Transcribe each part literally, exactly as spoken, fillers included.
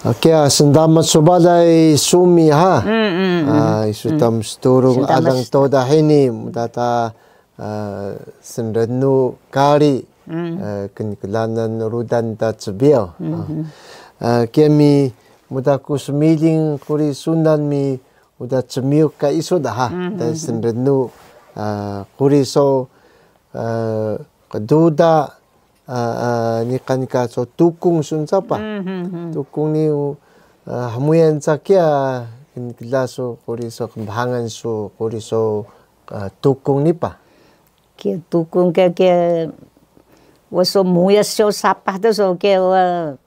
Kiya, sndamac su balay Sumi ha. Ay, su ta msturung alang Toda hini, muda ta, ah, snrnu kari, ah, knklaan rudan ta cbiyaw. Ah, kiya mi muda ku smiling quri sunan mi uda cmiyuk ka isu da ha. Da snrnu, ah, quri so, ah, qduda, ah, ah, niqan ka so tukung sun sapah. Tukung ni, ah, hmuyan sa kiya, knkla su quri so, qnbahangan su quri so, ah, tukung ni pa. Kiya tukung ka kiya, wa so muyas so sapah do so kiya, wa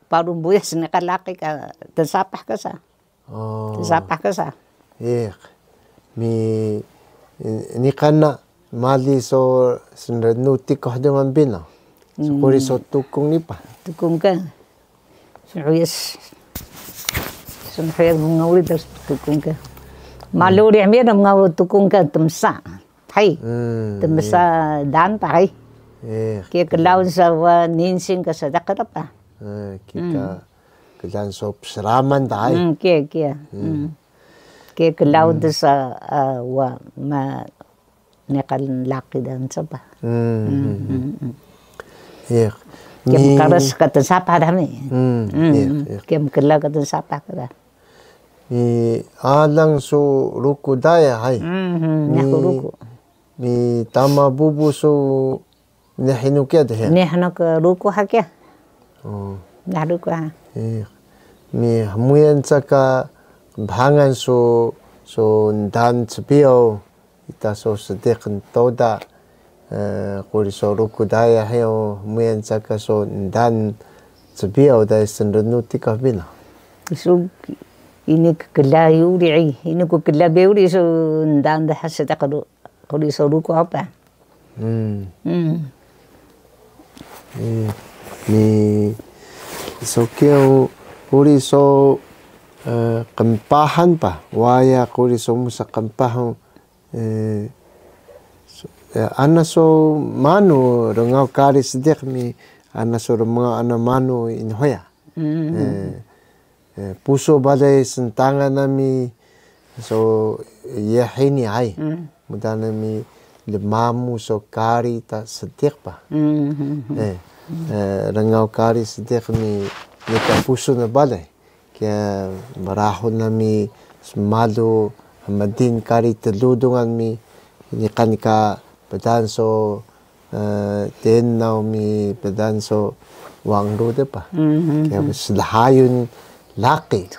paru muyas niqan laqi ka tnsapah ka sa. Sapah ka sa. Iq. Mi, niqan na mali so snrnu tikuh dungan bino. So quri so tukung ni pa. Tukung ka. Snhuyas. Snhuyas mngawli da tukung ka. Malu ri mi na mngaw tukung ka tmsa. Hay. Tmsa daan pa hay. Kiya klaun sa wa ninsing ka sadaka da pa. Kiya ka Klan so psraman da ay. Kiya, kiya. Kiya klaun ta sa, ah, wa ma niqan laqi dan sapah. Kiya mkaras ka tnsapah da mi. Kiya mkla ka tnsapah ka da. Ni alang su Ruku Daya hay. Nyaku Ruku. Ni tama bubu su Mneh inu kiya dhiya? Mneh naq Ruku ha kiya. Mneh Ruku ha. Mi hmuyan sa ka qnbahangan su, su ndaan cbiyaw, ita su Sediq Toda, quri su Ruku Daya hiya, hmuyan sa ka su ndaan cbiyaw da snrnu tikuh bino. Su ini kkla uri, ini ku kla be uri su ndaan da Sediq Ru-, quri su Ruku ha pa. Ni so kiya quri so qnpahan pa, waya quri so musa qnpahan, ana so manu rngaw kari Sediq mi, ana so rngaw ana manu ini hoya. Pusu balay sntangan nami so iya hini hay. Muda nami lmamu so kari ta Sediq pa. Rngaw kari Sediq mi niqan pusu na balay. Kiya mrahul nami smalu hmdin kari tludungan mi niqan ka pdaan so Tenaw mi pdaan so wangru de pa. Kiya slhayun laqi.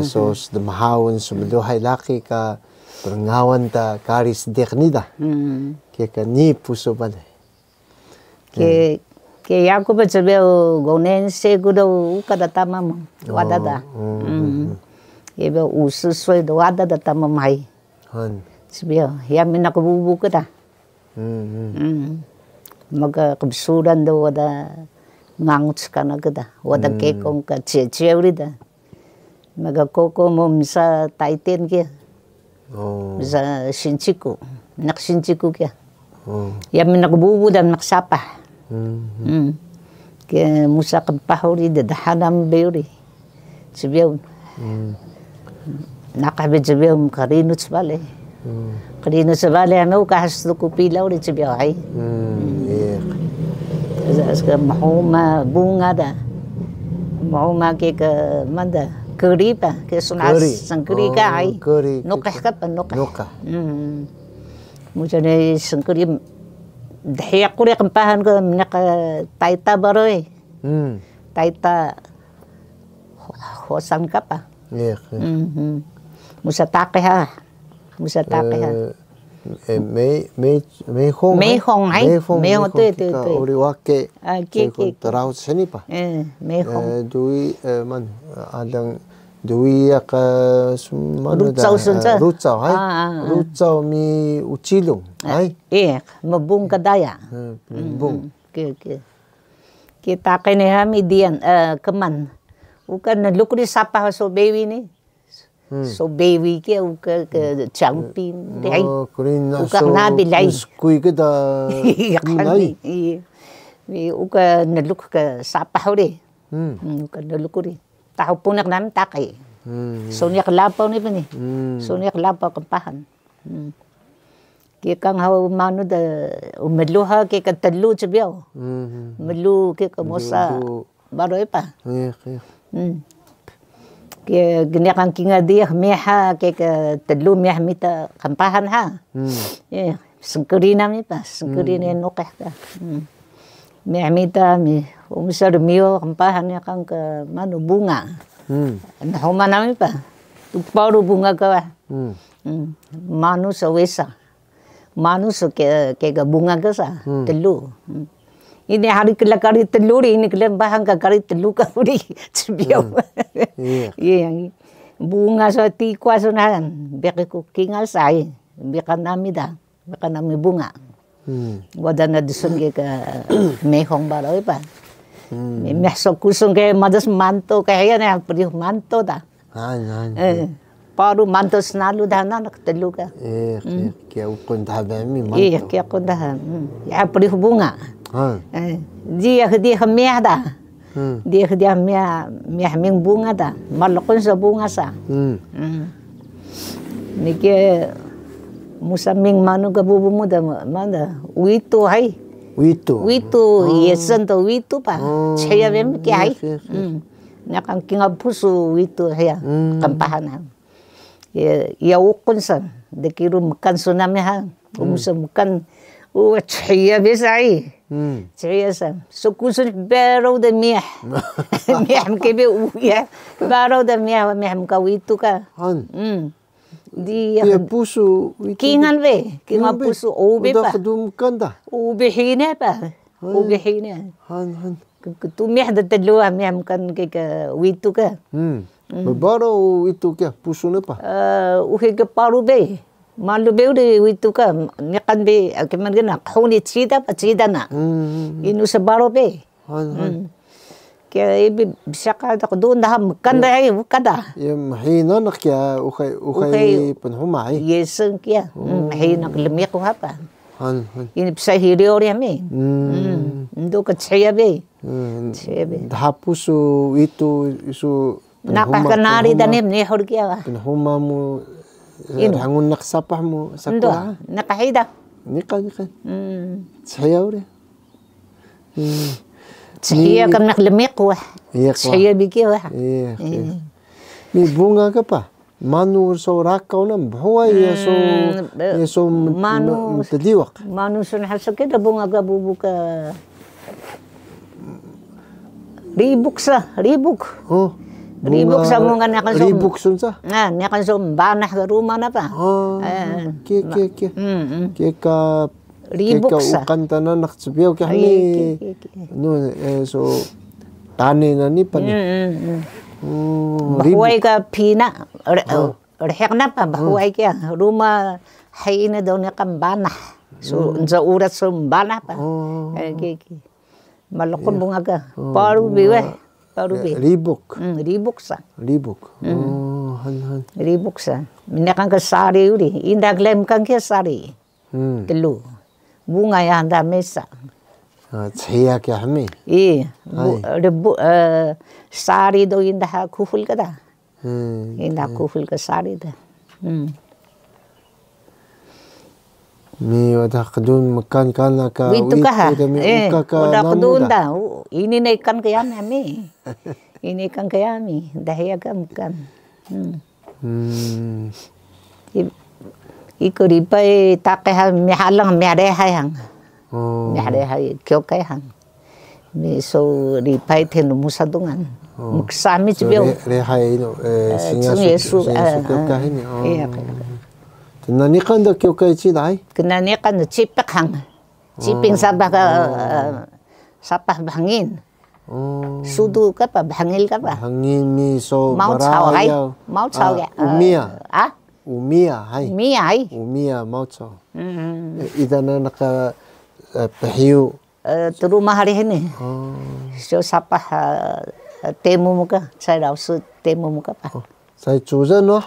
So sdmhawun smluhay laqi ka prngawan ta kari Sediq ni da. Kiya ka ni pusu balay. Ke, ke yaku ba cbeyo gonense ku do uka da tama mu. Wada da. Kiya ba usu soy do wada da tama mu hay. Cbeyo, ya mi naq bubu ku da. Maka qbsuran do wada nganguc kana kda, wada kekong ka cia-cia uri da. Maka koko mu msa Taiten kiya. Msa Sinciku, naq Sinciku kiya. Ya mi naq bubu da naq sapah. Ke musa qmpah uri da dhanam be uri. Cbeyo. Naqah bi cbeyo mqrinuc balay. Qrinuc balay anu ka has tuku pila uri cbeyo ay. Mhuma bunga da. Mhuma ke ke manda kri pa ke sunas sngkri ka ay. Nuqih ka pa nuqih. Musa ni sngkri dhiya quri qmpahan ka mniq Tayta baroy. Tayta Hosan ka pa. Musa taqi ha. Musa taqi ha. Mehong, Mehong ay. Mehong, Mehong, tui, tui, tui. Uri wake. Tui, tui. Trahus hini pa. Mehong. Dui, man, alang dui ya ka sumanu da. Rucaw sunca. Rucaw hay. Rucaw mi ucilung hay. Mbung ka daya. Mbung. Kiya, kiya. Kiya taqi ni ha mi diyan, kman. Uka nluk ri sapah so bewi ni. So bewi kiya uka ke cangpi. Uka so nabi lay. Skuy ke da. Iya kan. Uka nluk ke sapah uri. Uka nluk uri. Tahu puniq nami taqi. Suniq lapaw ni peni. Suniq lapaw qmpahan. Kiya kan haw manu da, mluha kiya ka tlu cbiyaw. Mlu kiya ka mosa. Baro ipa. Kiya gniqan kingal diya miha kiya ka tlu miha mita qmpahan ha. Sngkri nami pa, sngkri ni nuqih ka. Miha mita mi, umsa rmiyo qmpahan niqan ka manu bunga. Nhuma nami pa. Paru bunga ka wa. Manu sa wesa. Manu sa ke, ke ka bunga ka sa. Tlu. Ini hari kela kari tlu ri, ini kela bahan ka kari tlu ka uri. Cbiyaw. Iya. Bunga sa tikwa sa nahan. Biqi ku kingal sa i. Biqan nami da. Biqan nami bunga. Wada na dusun ke ka mehong baro ipa. Meh so kusun ke madas manto ke hiya na prih manto da. Paru manto snalu daha nanaq tlu ka. Kiya uqun daha bami manto. Iya, kiya uqun daha. Ya prih bunga. Diya diya miha da. Diya diya miha, miha ming bunga da. Malqun sa bunga sa. Niki musa ming manu ka bubu mu da manda. Witu hai. Witu. Witu, yesen to witu pa. Chaya bem ki hai. Niqan kingal pusu witu hiya, qmpahan ha. Iya uqun sa, dkiru mkan su nami ha. Umsa mkan, uwa chiya be sa i. Chiya sa. So kusun baro da mih. Mih mkebe uya. Baro da mih, mih mka witu ka. Diya pusu witu. Kingal be, kingal pusu ube pa. Uda kdum kan da. Ube hine pa. Ube hine. Ktumih da tluwa mih mkan ke ka witu ka. Mbaro witu ka pusu ne pa. Uxe ka paru be. Malu be uri witu ka niqan be, keman gena qhuni cida pa cida na. Inu sa baro be. Kiya ibi bisa ka da qdun daha mkan da ai uka da. Iya mhina naq kiya uxe, uxe pnhuma ai. Yesen kiya. Mhina lmiq uha pa. Ini psa hiriyo ri ami. Ndu ka chiya be. Chiya be. Daha pusu witu isu. Naqah ka nari da ni mnihur kiya. Pnhuma mu, rangun naq sapah mu sakura. Naqah ida. Niqan, niqan. Chiya uri. Chiya ka mnaq lmiq wah. Chiya bi kiya wah. Mi bunga ka pa. Manu so rakaw na mhuway ya so, ya so mtdiwaq. Manu sun hasa kida bunga ka bubu ka ribuk sa, ribuk. Ribuk sa mu nga niqan so. Ribuk sun sa. Niqan so mbanah ka ruma na pa. Ke, ke, ke. Ke ka Ribuk sa. Uqan ta nanaq cbiyaw kiya hmi. Nu, so tane na ni pa ni. Bahuway ka pina, rhiq na pa bahuway kiya. Ruma hay ina do niqan mbanah. So nsa urat so mbanah pa. Malqun bunga ka. Paru bi weh. Paru bi. Ribuk. Ribuk sa. Ribuk. Han han. Ribuk sa. Mniqan ka sari uri. Inda glem kan kiya sari. Telu. Bunga ya nda mesa. Chiya kiya hmi. Iya. Rebu, sari do inda ha kuhul ka da. Inda kuhul ka sari da. Mi wada qdun mkan kana ka witu ka ha. Mi uka ka wada qdun da. Ini na ikan ka yami hmi. Ini ikan ka yami. Dahiya ka mkan. Iko ripay taqi ha miyah alang miyah rehay hang. Miyah rehay kyokay hang. Mi so ripay tenu musa dungan. Mksa mi cbiyaw. Rehay ino, singa su kyokay hini. Iya. Tna niqan da kyokay cida ay? Kna niqan da cipiq hang. Ciping sapah ka, sapah bhngil. Sudu ka pa, bhngil ka pa. Bhngil mi so maucaw hay. Maucaw ya. Umiya. Ah? Umiya hay. Umiya hay. Umiya maucaw. Ida na naka, phiyu. Truma hari hini. So sapah, temu mu ka, sai raw su temu mu ka pa. Sai cuzan no?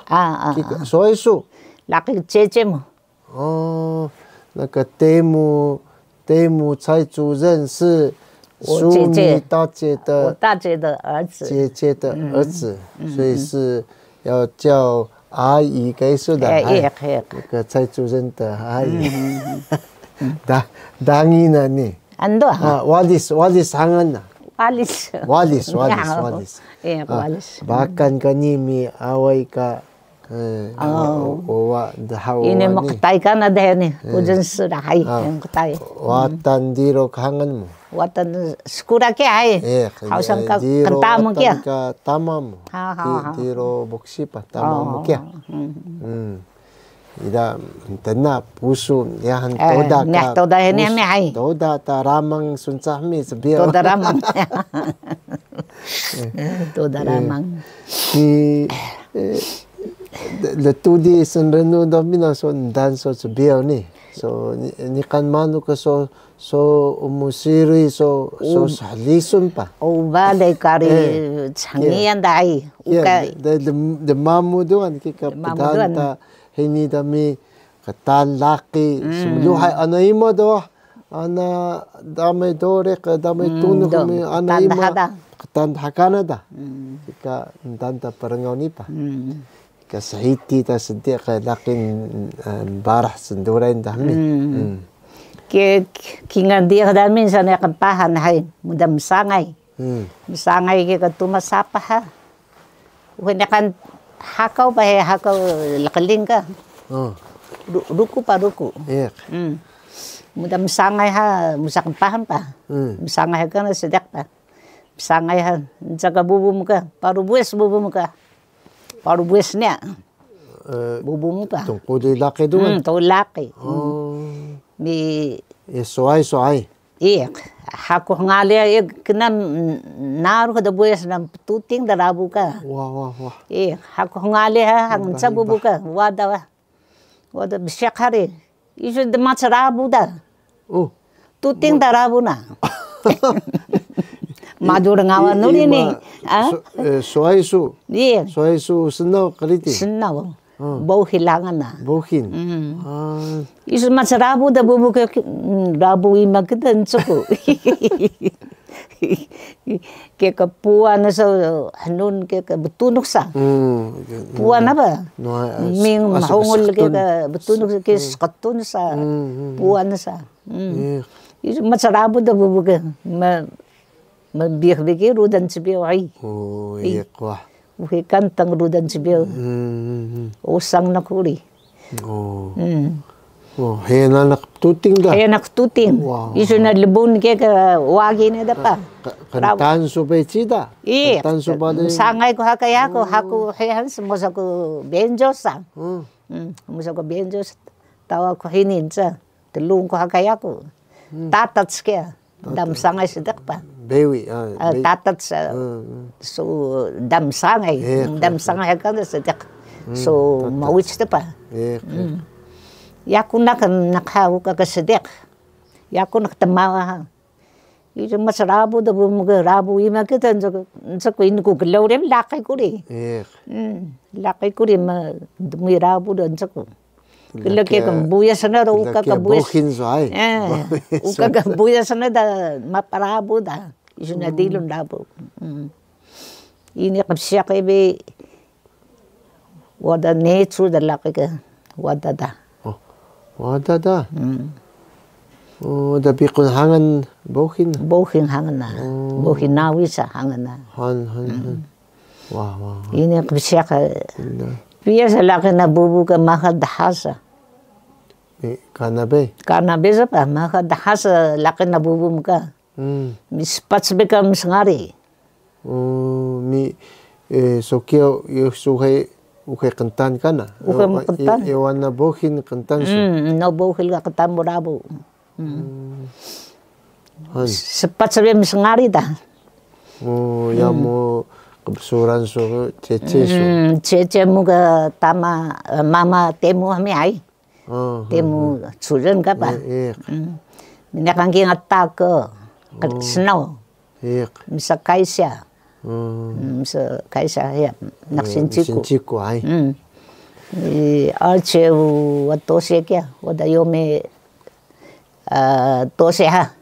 Soy su. Laqi cece mu. 哦，那个 temu, temu 蔡主任是我姐姐， 我大姐的， 我大姐的儿子。 姐姐的儿子， 所以是要叫阿姨给说的， 哎， 哎， 也可以。 那个蔡主任的阿姨。 Da, dangi na ni. Ando, ha? Ah, Walis, Walis hangan na. Walis. Walis, Walis, ya, Walis. Eh, ah, Walis. Bahkan ka ni mi away ka, eh, oh, o, o, wa, daha ini wa ni. Maqtay kana de ni. Eh. Ujen sura, hay, ah, maqtay. Watan Diro ka hangan mu. Watan skura ke, hay. Eh, hausan ka Diro kentama ke. Watan ka tama mu. Ha, ha, ha. Diro boksi pa tama mu ke. Oh, hmm. Hmm. Ida mntena pusu niyahan, eh, Toda ka, niyahan Toda hini, pusu, hini, hay. Toda ta Ramang suncah mi sbiyaw. Toda Ramang. Toda Ramang. Ki, eh, letudi snrnu do mina so ndan so sbiyaw ni. So ni-, niqan manu ka so, so umusiri so, so slisun pa. O bale kari, eh, cangian dai. Uka. De, de, de mamu duan kika pdan ta hini dami ktan laqi, smluhay ana ima do, ana damay doriq, damay tunux mi ana ima, ktan hakana da. Kika ndan ta prngaw nipa. Kika shiti ta sediq laqi, eh, barah snduray dami. Ke, kingal diq dami sana qpahan hay, muda msangay. Msangay kika tuma sapah ha. Uxe niqan hakaw pa he, hakaw lqling ka. Oh. Ru-, ruku pa ruku. Iya. Hmm. Muda msangay ha, musa qpahan pa. Hmm. Msangay ha kana sediq pa. Msangay ha, nca ka bubu mu ka, paru bues bubu mu ka. Paru bues niya. Eh, bubu mu ka. Tungkuli laqi duan. Hmm, tungkuli laqi. Oh. Mi. Ya, suway, suway. Iya, haku hngali, iya, kna narux da bues na ptuting da rabu ka. Wah, wah, wah. Iya, haku hngali ha, hangan ca bubu ka, wada wa. Wada bsiyaq hari. Isu da maca rabu da. Oh. Tuting da rabu na. Madu rngawa nuri ni. Ah? Suway su. Iya. Suway su snaw kaliti. Snaw. Bowhin hangan na. Bowhin. Isu maca rabu da bubu ke, rabu ima kida ncuku. Ke ka puwan sa, hnun ke ka btunux sa. Puwan apa? Ming mahungul ke ka btunux ke sqtun sa. Puwan sa. Isu maca rabu da bubu ke. Ma Mbiyax bi ki rudan cbiyaw ay. Oh, iya kwah. Uxe kantang rudan cbiyaw. Usang na kuri. Oh. Oh, heya nanaq tuting da. Heya nanaq tuting. Isu na lbun ke ka wagi ne da pa. Qntan su beci da. Iya. Qntan su bale. Sangay ku haka yaku, haku heya han smosa ku benjo sa. Mosa ku benjo sa. Tawa ku hini sa. Tlung ku haka yaku. Tatac ke. Dam sangay sediq pa. Bewi, ah, tatac, su dam sangay. Dam sangay ka sediq. Su mawic te pa. Yaku naq, naq ha uka ka sediq. Yaku naq tmawa ha. Isu maca rabu da bubu ke rabu ima kita ncuku, ncuku ini ku glaw re laqi kuri. Laqi kuri ma dmui rabu da ncuku. Kela ke ka buyas na ro uka ka buyas. Bowhin so ay. Uka ka buyas na da mapa rabu da. Isu na dilun rabu. Ini qbsiyaq ebe wada necu da laqi ka wada da. Oh, wada da. Oh, da biqun hangan bowhin. Bowhin hangan na. Bowhin nawi sa hangan na. Han, han, han. Wah, wah, wah. Ini qbsiyaq. Piya sa laqi na bubu ka maha dha sa. Kana be? Kana be sa pa, maha dha sa laqi na bubu mu ka. Mi spac be ka msngari. Mi, so kiya, uxe qntan kana? Uxe qntan. Ewan na bowhin qntan su. No bowhin ka qntan mu rabu. Spac be msngari da. Oh, ya mu qbsuran su cece su. Cece mu ka tama, mama temu hami ay. Temu curen ka pa. Mniqan ki ngata ke snaw. Msa kaysya. Msa kaysya ya, naq sinciku. Sinciku ay. Arce wa tose kiya, wada yome, tose ha.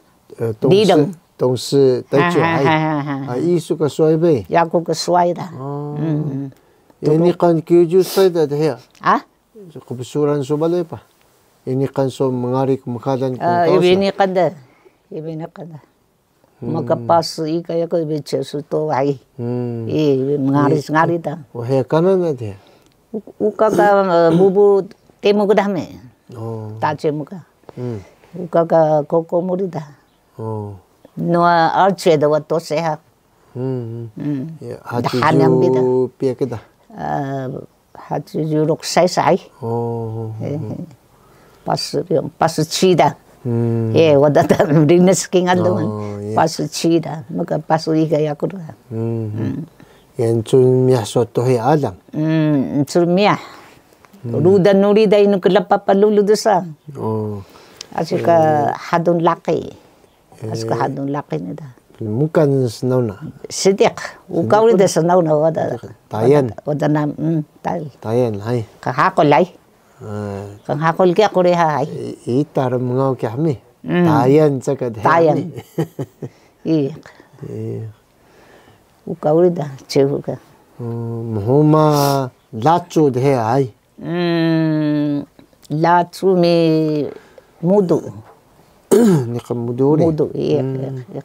Dileng. 同事待酒 hay. Ha, ha, ha, ha. A, isu ka swai bay? Yaku ka swai da. Oh. Mm. Ini kan kyuju sai da dheya. Ah? Qbsuran su bale pa. Ini kan so mngari kmxalan. Ah, kmxalan. Ibi ini kan da. Ibi ini kan da. Hmm. Maka pas ika yaku ibi ce su to ay. Hmm. Eh, ibi mngari sngari da. Wah, ya kanan na dheya. U-, uka ka, eh, bubu temu ka dame. Oh. Tace mu ka. Hmm. Uka ka koko muri da. Oh. Noa arce da wa tose ha. Hmm, hmm. Hmm. Ya, dahan yang bida. Hacuju piya kida? Eh, hacuju ruk sai sai. Oh, oh, oh. Eh, eh. Pas, pas cida. Hmm. Eh, wada ta rines kingal do. Oh, ya. Pas cida. Maka pas iga yaku do. Hmm, hmm. Hmm. Yan cun miyah so tohi alang. Hmm, cun miyah. Hmm. Rudan nuri da inu klapa palulu desa. Oh. Asi ka hadun laqi. Asi ka hadun laqi ni da. Mukan snaw na. Sidiq. Uka uri da snaw na wada. Tayan. Wada, wada nam, mm, tal. Tayan, hay. Ka haqul, hay. Ah. Ka haqul kiya quri ha, hay. I-, ita ra mngaw kiya hmi. Mm. Tayan caka dheya hmi. Tayan. Iya. Iya. Uka uri da, ceu ka. Mm, mhuma lacu dheya, hay. Mm, lacu mi mudu. Niqan mudu uri? Mudu, iya, iya, iya.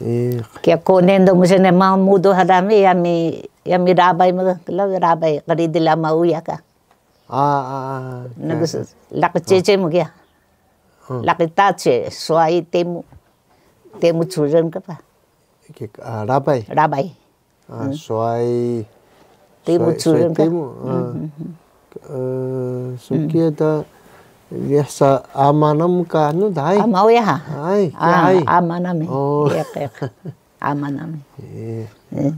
Iya. Kiya konen do musa ne ma mudu hada mi, yami, yami rabay mi, kla rabay, qridil ama uya ka. Ah, ah, ah. Nagu laqi cece mu kiya. Hmm. Laqi tace, swai temu. Temu curen ka pa. Ki, ah, rabay. Rabay. Ah, hmm. Swai. Temu curen ka. Temu, ah. Hmm, hmm, hmm. Eh, so kiya da, biasa ama namu ka anu da, ay. Ama uya ha? Ay, kiya, ay. Ama nami. Oh. Iya, kiya. Ama nami. Iya. Eh.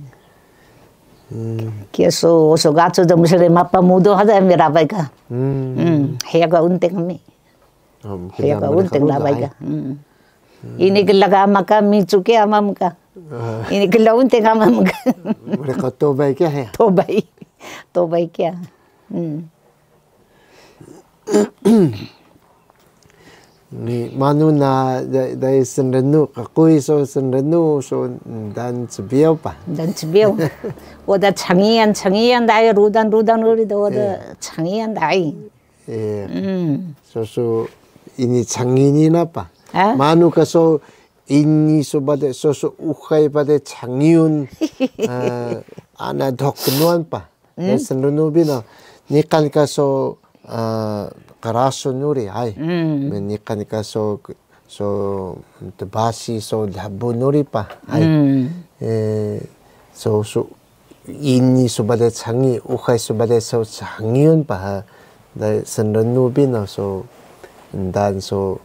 Hmm. Kiya so, so gacu da musa re mapa mudu hada mi rabay ka. Hmm. Hmm. Heya ka unteng mi. Heya ka unteng rabay ka. Hmm. Ini kela ka ama ka, micu kiya ama mu ka. Ah. Ini kela unteng ama mu ka. Mreka tobay kiya, heya? Tobay. Tobay kiya. Hmm. Ni manu na da-, dai snrnu, qaqui so snrnu, so ndaan cbiyaw pa. Ndaan cbiyaw. Wada cangiyan, cangiyan dai, rudan, rudan uri da wada cangiyan dai. Eh. Mm. So, so ini cangi ni na pa. Ha? Manu ka so ini so bale, so, so uxay bale cangiyun, eh, ana dhuq knuwan pa. Mm. Snrnu bi na, niqan ka so, eh, qrasun uri, ay. Mm. Niqan ka so, so tbasi, so lhbun uri pa, ay. Mm. Eh, so, so ini so bale cangi, uxay so bale so cangiyun pa, ha, da snrnu bi na so, ndaan so,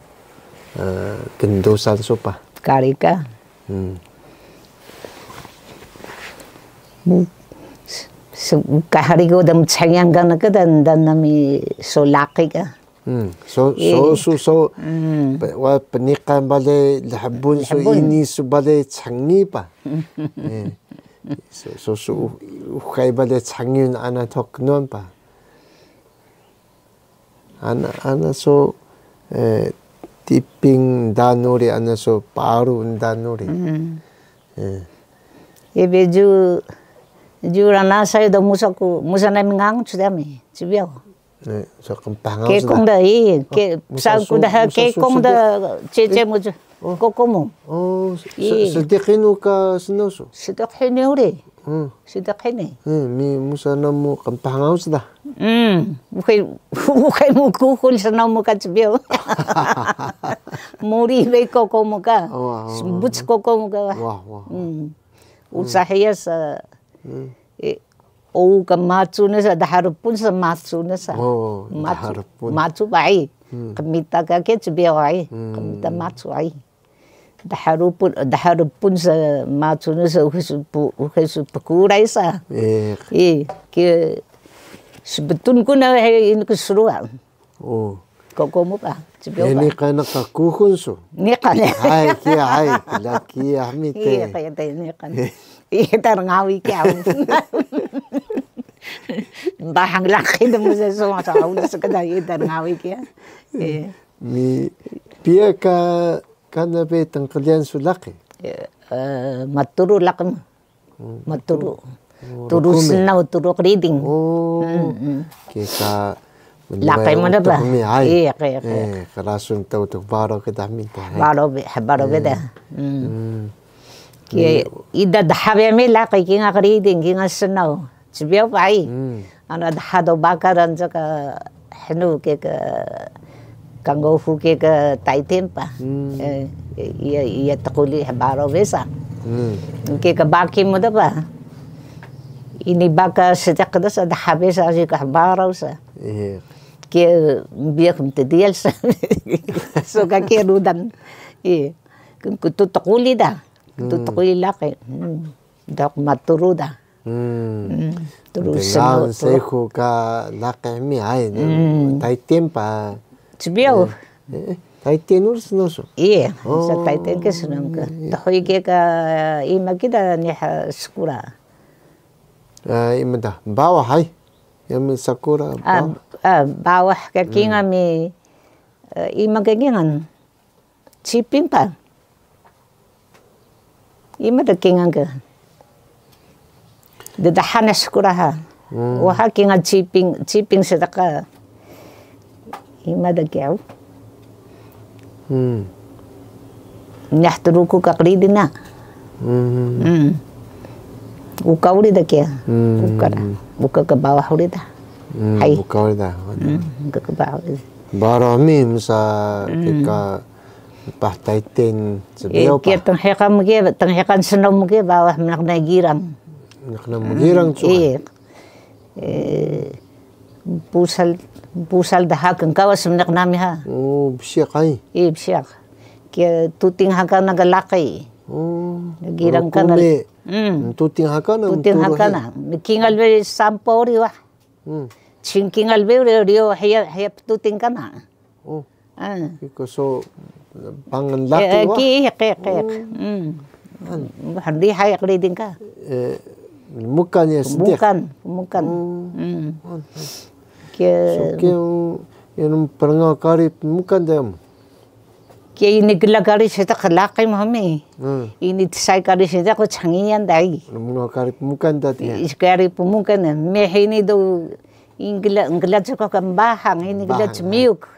eh, kndusan so pa. Kari ka. Hmm. Mu-, se-, se-, kahari ko da mcangiyan ka na ka da, ndaan nami so laqi ka. Hmm. So, so, so, so, pe-, wa pniqan bale lhbun so ini so bale cangi pa. Eh. So, so, so, u-, uxay bale cangiyun ana dhuq knuwan pa. Ana, ana so, eh, tiping ndaan uri, ana so paru ndaan uri. Mm. Eh. Ebe ju, ju rana saya do musa ku, musa nami nganguc dami, cbiyaw. Eh, so qmpah nganguc. Kekong da, i, ke, musa psaan ku da, musa kekong da, cece mu, koko mu. Oh, se-, sediq inu ka snaw su? Sediq hini uri. Hmm. Sediq hini. Hmm, mi musa namu qmpah nganguc da. Hmm, uxay, uxay mu kuxul snaw mu ka cbiyaw. Muri bay koko mu ka. Wah, wah, wah. Sbuc koko mu ka. Wah, wah, wah. Hmm. Usa hiya sa, eh, o ka macu na sa, dharpun sa macu na sa. Oh, macu, dharpun. Macu bay. Hmm. Qmita ka ke cbiyaw ay. Hmm. Qmita macu ay. Dharpun, dharpun sa macu na sa uxay su pu-, uxay su pkuray sa. Eh. Eh, ke sbtun ku na he ini ke sruwa. Oh. Koko mu ka, cbiyaw ka. Ini kana ka kuxul su. Ini kana. Hay, kiya, hay, kla kiya, mi te. Iya, kiya te, ini kana. Iya, ta rngawi kiya. Bahang laqi de musa so, masa udah sekedar iya, ta rngawi kiya. Iya. Mi, piya ka Kana be tnqliyan su laqi? Maturu laqi mu. Maturu. Turu snaw, turu qriding. Kika laqi mu da ba? Iya, kika. Karasun tau tu baro kida minta. Baro be, baro be da. Kiya ida dha bi mi laqi, kingal qriding, kingal snaw. Cbiyaw payi. Ana dha do baka ranjak ka hnu ke ka kangofu ke ka Tayten pa. Iya, iya tquli hbaraw besa. Ke ka baki mu da pa. Ini baka sediq da sa dha besa si ka hbaraw sa. Ke biyak mtdiyal sa. So ka ke rudan. Iya. Kutu tquli da. Kutu tquli laqi. Daq maturu da. Turu snaw, turu. Sehu ka laqi mi ay. Tayten pa. Cbiyaw. Tayten uri snaw su? Iya, sa Tayten ke snaw ka. Tuhuy ke ka ima kida niha skura. Ima da, bawah ay. Yami sakura. Bawah ka kingal mi, ima ka kingal. Ciping pa. Ima da kingal ka. Ddahan skura ha. Waha kingal ciping, ciping sediq ka. Ima da kiya. Nyah Truku ka qriding na. Uka uri da kiya. Uka da. Uka ka bawah uri da. Hay. Uka uri da. Uka ka bawah uri da. Baro mi msa kika Pah Tayten cbiyaw pa. Kiya tnhiqan mu kiya, tnhiqan snaw mu kiya, bawah mnaq na girang. Mnaq na mgirang cuka. Iya. Pusal, pusal dha knkawas mnaq nami ha. O, bsiyaq ay. Iya, bsiyaq. Kiya tuting ha kana ka laqi. O, girang kana. Tuting ha kana, tuting ha kana. Kingal be sampo uri wah. Cing kingal be uri, riyo hiya, hiya ptuting kana. O. Kiko so pangan laqi wah. Ki, ki, ki. Handi hay qriding ka. Mukan ya sediq. Mukan, mukan. Kiya. So kiya, yan prngaw kari mukan da. Kiya ini gla kari sediq laqi mu hami. Ini tsai kari sediq ko cangiyan dai. Mngaw kari pmukan da tiya. Kari pmukan, meh ini do ingla, ingla ceko ka mbahang, ini gla cmiyuk.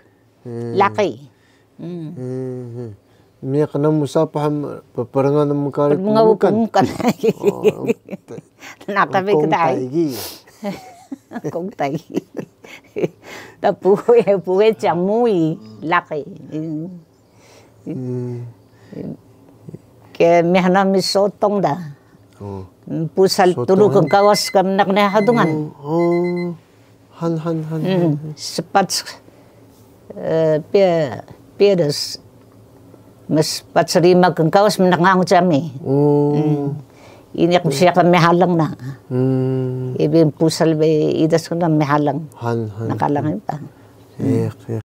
Laqi. Miyaq namu sapah pprngaw namu kari pmukan. Pmukan. Naqah bi kdai. Kongtai. Ta puwe, puwe cang muwi laqi. Ke meh nami sotong da. Pusal turu knkawas ka mnaq na hadungan. Han, han, han. Sepat, piya, piya da, mspat rima knkawas mnaq nganguc ami. Ini qbsiyaq meh alang na. Ibi pusal be idas kuna meh alang. Han, han. Naq alang iba.